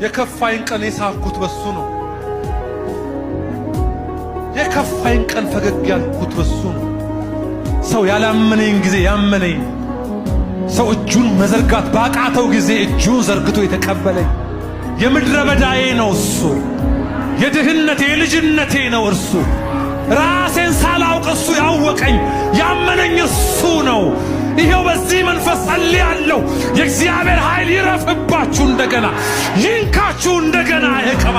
የከፋኝ ቀን የሳቅኩት በሱ ነው። የከፋኝ ቀን ፈገግ ያልኩት በሱ ነው። ሰው ያላመነኝ ጊዜ ያመነኝ፣ ሰው እጁን መዘርጋት ባቃተው ጊዜ እጁን ዘርግቶ የተቀበለኝ የምድረ በዳዬ ነው እሱ። የድህነቴ የልጅነቴ ነው እርሱ። ራሴን ሳላውቅ እሱ ያወቀኝ ያመነኝ እሱ ነው። ይሄው በዚህ መንፈስ ጸልያለሁ። የእግዚአብሔር ኃይል ይረፍባችሁ እንደገና፣ ይንካችሁ እንደገና ይቅባ።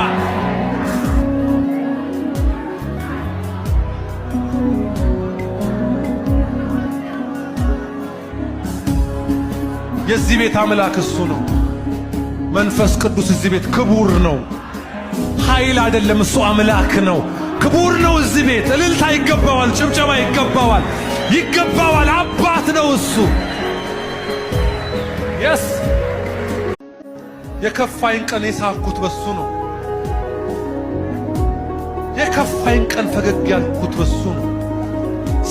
የዚህ ቤት አምላክ እሱ ነው። መንፈስ ቅዱስ እዚህ ቤት ክቡር ነው። ኃይል አይደለም፣ እሱ አምላክ ነው። ክቡር ነው። እዚህ ቤት እልልታ ይገባዋል፣ ጭብጨባ ይገባዋል፣ ይገባዋል። አባት ነው እሱ። Yes፣ የከፋኝ ቀን የሳቅኩት በሱ ነው። የከፋኝ ቀን ፈገግ ያልኩት በሱ ነው።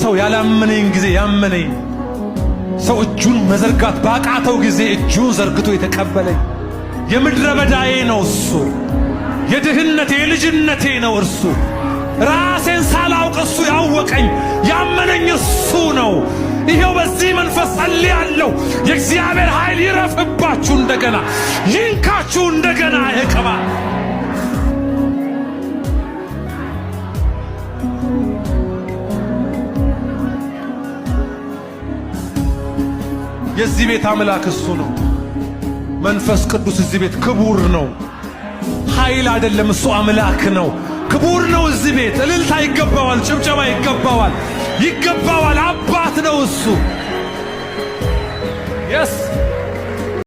ሰው ያላመነኝ ጊዜ ያመነኝ፣ ሰው እጁን መዘርጋት ባቃተው ጊዜ እጁን ዘርግቶ የተቀበለኝ የምድረ በዳዬ ነው እሱ። የድህነቴ የልጅነቴ ነው እርሱ። ራሴን ሳላውቅ እሱ ያወቀኝ ያመነኝ እሱ ነው። ይሄው በዚህ መንፈስ ጸልያለሁ። የእግዚአብሔር ኃይል ይረፍባችሁ እንደገና፣ ይንካችሁ እንደገና ይቅባ። የዚህ ቤት አምላክ እሱ ነው። መንፈስ ቅዱስ እዚህ ቤት ክቡር ነው። ኃይል አይደለም፣ እሱ አምላክ ነው። ክቡር ነው። እዚህ ቤት እልልታ ይገባዋል፣ ጭብጨባ ይገባዋል፣ ይገባዋል። አባት ነው እሱ። Yes።